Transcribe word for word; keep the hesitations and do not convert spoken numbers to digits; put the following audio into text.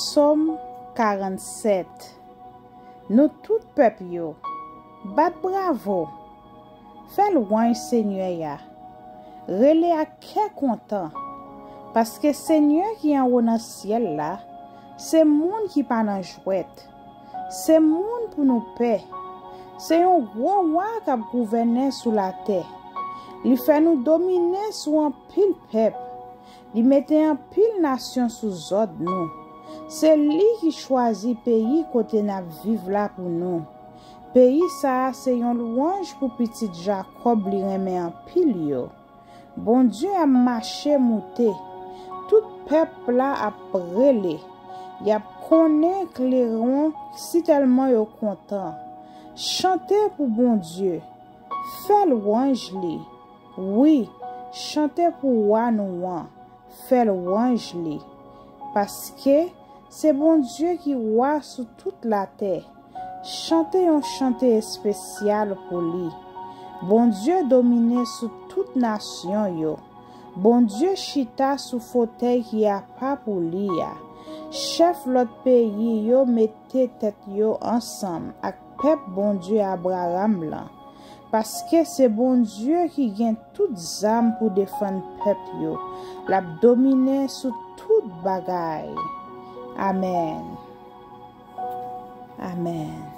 Sòm karannsèt. Nou tout pèp yo, bat bravo! Fè lwanj Senyè a. Rele ak kè kontan, paske Senyè ki anwo nan syèl la, se moun ki pa nan jwèt. Se moun pou nou pè. Se yon gwo wa k ap gouvènen sou latè. Li fè nou domine sou anpil pèp. Li mete anpil nasyon sou zòd nou. Se li ki chwazi peyi kote n ap viv la pou nou. Peyi sa a se yon lwanj pou pitit Jakòb li renmen anpil yo. Bondye ap mache moute. Tout pèp la ap rele. Y ap konnen klewon sitèlman yo kontan. Chante pou Bondye. Fè lwanj li. Wi, chante pou wa nou an. Fè lwanj li. Paske se Bondye ki wa sou tout latè. Chante yon chante espesyal pou li. Bondye domine sou tout nasyon yo. Bondye chita sou fotèy ki apa pou li a. Chèf lòt peyi yo mete tèt yo ansanm ak pèp Bondye Abraram lan. Paske se Bondye ki gen tout zam pou defann pèp yo. L ap domine sou tout bagay. Amèn. Amèn.